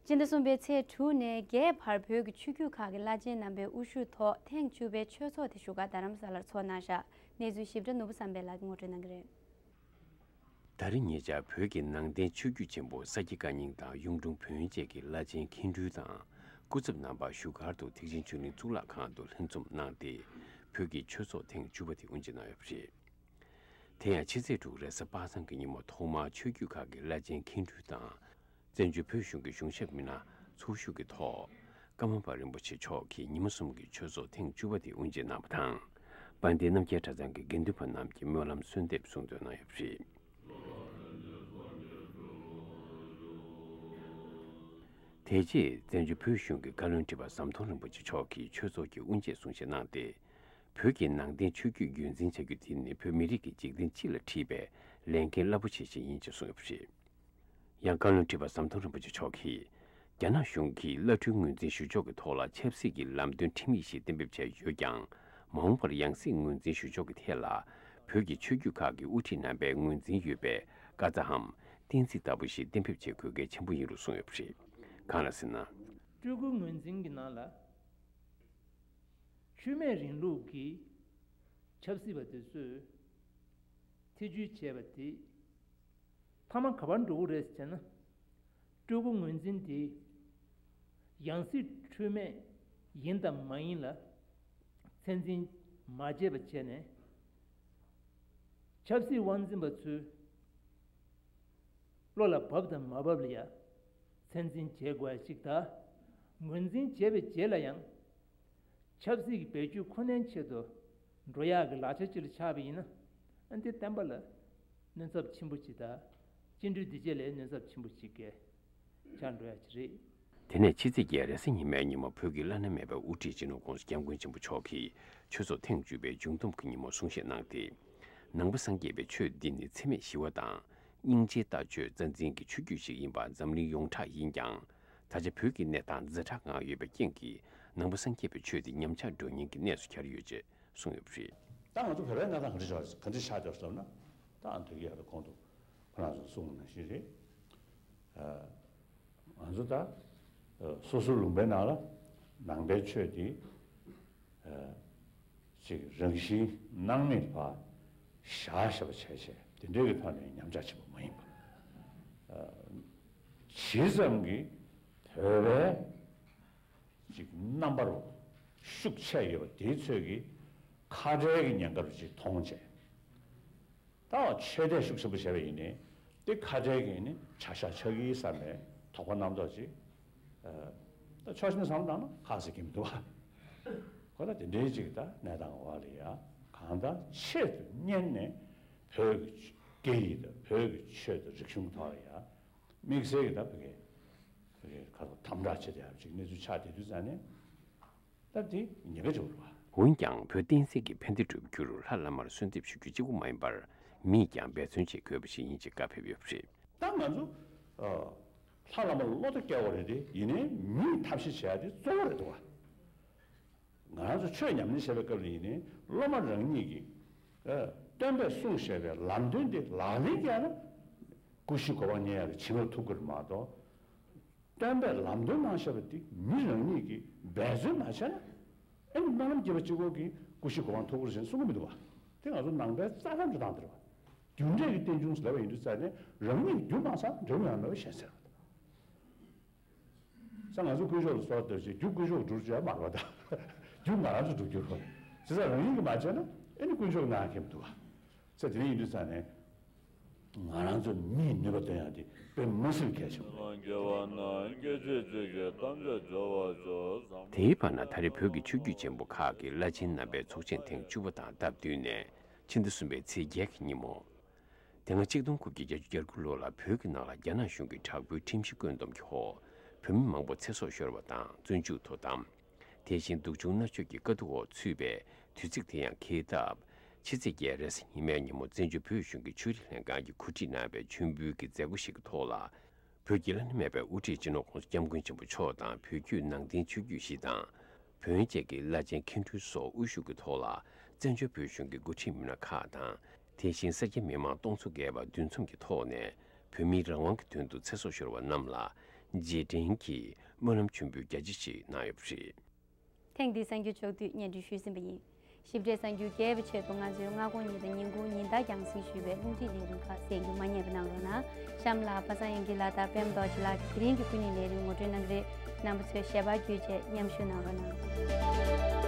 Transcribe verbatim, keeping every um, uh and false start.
སྤྱི་ཟླ་གསུམ་པའི་ཚེས་དྲུག་ནས་བརྒྱད་བར་བོད་ཀྱི་ཆོས་བརྒྱུད་ཁག་གི་བླ་ཆེན་རྣམ་པའི་དབུ་བཞུགས་ཐོག་ཐེངས་བཅུ་པའི་ཆོས་ཚོགས་དེ་བཞུགས་སྒར་རྡ་རམ་ས་ལར་ཚོགས་གནང་བཞག་གནས་ཚུལ་ཞིབ་ཕྲ་ནོར་བུ་བསམ་འཕེལ་ལགས་ཀྱིས་ངོ་སྤྲོད་གནང་གི་རེད། ད་རེས་ཉེ་ཆར་བོད་ཀྱི་ནང་བསྟན་ཆོས་བརྒྱུད་ཆེན་པོ་ས་སྐྱ་བཀའ་རྙིང་དང་གཡུང་དྲུང་བོན་བཅས་ཀྱི་བླ་ཆེན་མཁན་སྤྲུལ་དང་སྐུ་ཚབ་རྣམ་པ་བཞུགས་སྒར་དུ་ཐེག་ཆེན་ཆོས་གླིང་གཙུག་ལག་ཁང་དུ་ལྷན་འཛོམས་གནང་སྟེ། བོད་ཀྱི་ཆོས་ཚོགས་ཐེངས་བཅུ་པ་དེ་དབུ་འབྱེད་གནང་ཡོད་པ་རེད། དེ་ཡང་ཕྱི་ཚེས་དྲུག་རེས་གཟའ་པ་སངས་ཀྱི་ཉིན་མོ་ཐོག་མར་ཆོས་བརྒྱུད་ཁག་གི་བླ་ཆེན་མཁན་སྤྲུལ་དང་། བཙན་བྱོལ་བོད་གཞུང་གི་གཞུང་ཞབས་མི་སྣ་ཚོགས་ཞུགས་ཀྱི་ཐོག་ཀརྨ་པ་རིན་པོ་ཆེ་མཆོག་གིས་ཉི་མ་གསུམ་གྱི་ཆོས་ཚོགས་ཐེངས་བཅུ་པ་དེ་དབུ་འབྱེད་གནང་བ་དང་། དཔལ་ལྡན་རྣམ་རྒྱལ་གྲྭ་ཚང་གི་དགེ་འདུན་པ་རྣམས་ཀྱིས་སྨོན་ལམ་གསོལ་འདེབས་གསུང་འདོན་གནང་ཡོད་པ་རེད། དེ་རྗེས་བཙན་བྱོལ་བོད་གཞུང་གི་བཀའ་བློན་ཁྲི་པ་ཟམ་གདོང་རིན་པོ་ཆེ་མཆོག་གིས་ཆོས་ཚོགས་ཀྱི་དབུ་འབྱེད་གསུང་བཤད་གནང་སྟེ། བོད་ཀྱི་ནང་བསྟན་ཆོས་བརྒྱུད་རྒྱུན་འཛིན་བྱ་རྒྱུ་དེ་ནི་བོད་མི་རིགས་ཀྱི་འཇིག་རྟེན་སྤྱི་ལ་འཁྲི་བའི་ལས་འགན་རླབས་པོ་ཆེ་ཞིག་ཡིན་ཅེས་གསུངས་ཡོད་པ་རེད། ཡང་བཀའ་བློན་ཁྲི་པ་ཟམ་གདོང་རིན་པོ་ཆེ་མཆོག་གིས། རྒྱ་ནག་གཞུང་གིས་བླ་སྤྲུལ་ངོས་འཛིན་ཞུ་ཕྱོགས་ཀྱི་ཐོག་ལ་ཆབ་སྲིད་ཀྱི་ལམ་སྟོན་ཁྲིམས་ཡིག་ཞིག་གཏན་འབེབས་བྱས་ཡོད་ཀྱང་། མ་འོངས་པར་ཡང་སྲིད་ངོས་འཛིན་ཞུ་ཕྱོགས་ཀྱི་ཐད་ལ། བོད་ཀྱི་ཆོས་བརྒྱུད་ཁག་གི་དབུ་ཁྲིད་རྣམ་པས་ངོས་འཛིན་ཡོད་པའི་བཀའ་རྩ་འམ་གཏན་ཚིགས་ལྟ་བུ་ཞིག་གཏན་འབེབས་བྱེད་དགོས་གལ་ཆེན་པོ་ཡིན་ལུགས་གསུངས་ཡོད་པ་རེད། གང་ལགས་ཟེར་ན། སྤྲུལ་སྐུ་ངོས་འཛིན་གྱི་ནང་ལ། བཅོས་མའི་རིང་ལུགས་ཀྱི་ཆབ་སྲིད་པ་དེ་ཚོས་ཐེ་བྱུས་བྱས་པ་དེ་མཐའ་མ་ག་པར་འགྲོ་གི་རེད་ཟེར་ན། སྤྲུལ་སྐུ་ངོས་འཛིན་དེ་ཡང་སྲིད་འཁྲུལ་མེད་ཡིན་དང་མ་ཡིན་ལ་ཚད་འཛིན་མ་བྱས་པ་བྱས་ནས། ཆབ་སྲིད་དབང་འཛིན་པ་ཚོས་བློ་ལ་བབ་དང་མ་བབ་ལ་ཡ་ཚད་འཛིན་བྱེད་དགོས་ཡ་ཞིག་དང་། ངོས་འཛིན་བྱས་པའི་རྗེས་ལ་ཡང་ཆབ་སྲིད་ཀྱི་བེད་སྤྱོད་ཁོ་ནའི་ཆེད་དུ་འགྲོ་ཡག་གི་ལག་ཆ་ཅིག་ལ་ཆགས་པ་ཡིན་ན། ཨ་འདི་བསྟན་པ་ལ་གནོད་ཚབས་ཆེན་པོ་ཅིག་དང་། སྤྱི་འགྲོས་བདེ་སྐྱིད་ལ་གནོད་ཚབས་ཆེན་པོ་ཅིག་གི་ཆགས་འགྲོ་ཡག་ཅིག་རེད། དེ་ནས་ཕྱི་ཚེས་བརྒྱད་རེས་གཟའ་ཉི་མའི་ཉིན་མོ་བོད་ཀྱི་བླ་ན་མེད་པའི་དབུ་ཁྲིད་སྤྱི་ནོར་༸གོང་ས་༸སྐྱབས་མགོན་ཆེན་པོ་མཆོག་གིས་ཆོས་ཚོགས་ཐེངས་བཅུ་པའི་མཇུག་བསྡོམས་ཀྱི་ཉིན་མོར་གསུང་བཤད་གནང་སྟེ། ནང་པ་སངས་རྒྱས་པའི་ཆོས་འདི་ནི་འཚེ་མེད་ཞི་བ་དང་། སྙིང་རྗེའི་ལྟ་སྤྱོད་རྩ་འཛིན་གྱི་ཆོས་བརྒྱུད་ཞིག་ཡིན་པ་འཛམ་གླིང་ཡོངས་གྲགས་ཡིན་ཀྱང་། ད་ཆ་བོད་ཀྱི་གནས་སྟངས་ཛ་དྲག་ངང་ཡོད་པའི་རྐྱེན་གྱིས་ནང་པ་སངས་རྒྱས་པའི་ཆོས་འདི་ཉམས་ཆག་འགྲོ་ཉེན་གྱི་གནས་སུ་གྱར་ཡོད་ཅེས་གསུངས་ཡོད་པ་རེད། ད་ང་ཚོ་བོད་པའི་གནས་སྟངས་ག་འདྲ་ཆགས་ག་འདྲ་ཆགས་ཀྱང་བསམ་ན། ད་ཨ་འདི་གི་ཡག་ལ་གོང་དུ་ཁོ་རང་ཚོ་གསུངས་པ་ནང་བཞིན་རེད། ཨ། ང་ཚོ་ད་སོ་སོའི་ལུང་པའི་ནང་ལ་ནང་པའི་ཆོས་འདི་ཅིག་རང་བཞིན་སྣང་མེད་པ་བཞག་བཞག་པ་བྱས་བྱས་དེ་འདྲའི་གི་ཐོག་ནས་ཉམས་ཆག་ཆེན་པོ་མ་ཡིན་པ། ཇི་ཙམ་གྱིས་བོད་པའི་ཅིག་རྣམ་པར་ཤུགས་ཆེ་ཡོད་པ་དེའི་ཚོད་ཀྱིས་ཁ་བྲལ་གྱི་ཉེན་ཁ་རུ་ཅིག་མཐོང་བྱས། ད་ཆོས་དད་ཤུགས་ཆེན་པོ་བྱས་པ་ཡིན་ནའི་དེ་ཁ་བྲལ་གྱི་ནི་བྱ་བཞག་ཆགས་ཀྱི་བསམ་པའི་དོགས་པ་རྣམ་རྟོག་ཅིག་ད་ཕྱོགས་གཅིག་ནས་བསམ་བློ་བཏང་ན་ཁག་ཟིག་གི་མི་འདུག་བ། ཁོ་ད་དེ་འདྲའི་ཅིག་ད་གནས་སྟངས་འོག་ལ་ཡ་གང་ལྟར་ཆེད་དུ་གཉེར་ནས་བོད་ཀྱི་སྐད་ཡིག་དང་བོད་ཀྱི་ཆོས་དང་རིག་གཞུང་གི་ཐོག་ལ་ཡ་དམིགས་བསལ་གྱི་ད་བོད་ཀྱི་བོད་ཀྱི་ཁ་ཐོག་དམ་དྲག་བྱེད་བསྡད་ཡ་ཅིག་གནས་ཚུལ་ཆགས་བསྡད་དུས་ཙང་ནས། ད་དེ་ཉེན་ཁ་ཆེན་པོ་རེད་བ། འོན་ཀྱང་བོད་བསྟན་སྲིད་ཀྱི་ཕན་བདེ་སྒྲུབ་རྒྱུར་ལྷ་བླ་མར་གསོལ་འདེབས་ཞུ་རྒྱུ་གཅིག་པུ་མ་ཡིན་པར་མིས་ཀྱང་འབད་བརྩོན་བྱེད་དགོས་པ་ཞིག་ཡིན་ཅེས་བཀའ་ཕེབས་ཡོད་པ་རེད། ད་ང་ཚོ་ལྷ་བླ་མར་བློ་ཐག་བཀལ་བ་རེད་དེ་ཡིན་ནའི་མིས་ཐབས་ཤེས་བྱེད་ཡ་དེ་གཙོ་བོ་རེད་འདུག་བ། ང་རང་ཚོ་ཆོས་ཉམས་ལེན་བྱེད་པའི་སྐབས་ལ་ཡིན་ནའི་སློབ་མ་རང་ཉིད་ཀྱིས་སྟོན་པས་གསུངས་བཞག་པའི་ལམ་སྟོན་དེ་ལག་ལེན་བསྟར་ན་སྐུ་བཞིའི་གོ་འཕང་རྙེད་ཡ་ལ་བྱིན་རླབས་ཐོབ་ཀྱི་རེད་མ་གཏོགས། སྟོན་པས་ལམ་སྟོན་གནང་བཞག་པ་དེ་མི་རང་ཉིད་ཀྱིས་འབད་བརྩོན་མ་བྱས་ན། ཨེ་ནི་སྨོན་ལམ་རྒྱབ་པ་གཅིག་པོ་གིས་སྐུ་བཞིའི་གོ་འཕང་ཐོབ་ཀྱི་རེད་ཟེར་གསུང་གི་མི་འདུག་བ། དེ་ང་ཚོ་ནང་པའི་རྩ་ཁྲིམས་ཀྱི་སྟངས་དེ་རེད་བ། རྒྱུ་འབྲས་ཀྱི་རྟེན་འབྱུང་ཟེར་བ་ཡིན་དུས་ཙང་ནས་རང་ཉིད་ཀྱི་རྒྱུ་མ་བསགས་འབྲས་བུ་ཡང་མེད་པ་ཤེས་ཟེར་བ་དང་། ས་ང་ཚོ་དཀོན་མཆོག་ལ་གསོལ་བ་བཏབ་ཞེས་རྒྱུ་དཀོན་མཆོག་སྒྲུབ་བྱ་མ་རེད་བ་དང་། རྒྱུ་ང་རང་ཚོ་སྒྲུབ་རྒྱུ་རེད་བ། བྱས་ཙང་རང་ཉིད་ཀྱིས་མ་བྱས་ན་ཨེ་ནི་དཀོན་མཆོག་གནང་མཁན་མི་འདུག་བ། ཚེ་དེ་རིང་ཡིན་དུས་ཙང་ནས། ང་རང་ཚོ་མིའི་ནུས་པ་འདོན་ཡག་དེ་དཔེ་མི་སྲིད་གལ་ཆེན་པོ་རེད། དེའི་བར་ན་ད་རེས་བོད་ཀྱི་ཆོས་བརྒྱུད་ཆེན་པོ་ཁག་གི་བླ་ཆེན་རྣམ་པའི་ཚོགས་ཆེན་ཐེངས་བཅུ་པ་དང་སྟབས་བསྟུན་ནས་ཕྱི་ཟླ་གསུམ་པའི་ཚེས་བརྒྱད་ཀྱི་ཉིན་མོ། དེ་སྔ་གཅིག་སྟོང་དགུ་བརྒྱ་བརྒྱད་ཅུ་གྱ་དགུ་ལོ་ལ་བོད་ཀྱི་ནང་ལ་རྒྱ་ནག་གཞུང་གི་དྲག་པོའི་ཁྲིམས་གཞི་བཀོད་འདོམས་ཀྱི་འོག་བོད་མི་མང་པོ་ཚེ་སྲོག་ཤོར་བ་དང་བཙོན་འཇུག་ཐོག་བསྡམས། དེ་བཞིན་སྡུག་སྦྱོང་མནར་གཅོད་ཀྱི་དཀའ་སྡུག་འོག་ཚུད་པའི་དུས་ཚིགས་དེ་ཡང་འཁེལ་སྟབས། ཕྱི་ཚེས་བརྒྱད་རེས་གཟའ་ཉི་མའི་ཉིན་མོ་བཙན་བྱོལ་བོད་གཞུང་གི་ཆོས་རིག་ལྷན་ཁང་གིས་གོ་སྒྲིག་གནང་བའི་མཆོད་འབུལ་གྱི་མཛད་སྒོ་ཞིག་གི་ཐོག་ལ། བོད་ཀྱི་བླ་ན་མེད་པའི་དབུ་ཁྲིད་སྤྱི་ནོར་༸གོང་ས་༸སྐྱབས་མགོན་ཆེན་པོ་མཆོག་དང་བོད་བརྒྱུད་ནང་བསྟན་ཆོས་བརྒྱུད་བཞི་དང་། བོན་བཅས་ཀྱི་བླ་ཆེན་མཁན་སྤྲུལ་སོགས་དབུ་བཞུགས་ཀྱི་ཐོག་ལ། བཙན་བྱོལ་བོད་གཞུང་གི་འགོ་ཁྲིད་མི་སྣ་ཁག་དང་། དེ་བཞིན་ས་སྐྱའི་མི་མང་སྟོང་ཚོ་བརྒལ་བ་འདུ་འཛོམས་ཀྱི་ཐོག་ནས། བོད་མིའི་རང་དབང་གི་དོན་དུ་ཚེ་སྲོག་ཤོར་བ་རྣམས་ལ། རྗེས་དྲན་གྱི་སྨོན་ལམ་མཆོད་འབུལ་རྒྱ་ཆེ་ཞིག་གནང་ཡོད་པ་རེད། ཐེངས་འདིའི་གསར་འགྱུར་ཕྱོགས་བསྡུས་སྙན་སྒྲོན་ཞུས་ཟིན་པ་ཡིན། ཞིབ་ཕྲའི་གསར་འགྱུར་རྒྱས་པ་ཆེད་དུ་ང་ཚོའི་མངའ་ཁོངས་ཉིད་དང་ཉིན་གུང་ཉིན་ལྟར་རྒྱང་སྲིང་ཞུས་པའི་རླུང་འཕྲིན་ལས་རིམ་ཁག་གསན་རྒྱུ་མ་བསྙེལ་བ་གནང་རོགས་གནང་། གཤམ་ལ་པ་སངས་དབྱངས་སྐྱིད་ལགས་དང་པད་མ་རྡོ་རྗེ་ལགས་ཀྱིས་དེ་རིང་གི་སྐུ་ཉིད་ལས་རིམ་ངོ་སྤྲོད་གནང་གི་རེད། རྣམ་པ་ཚོས་ཞལ་པར་བརྒྱུད་བྱས་མཉམ་ཞུགས་གནང་རོགས་གནང་།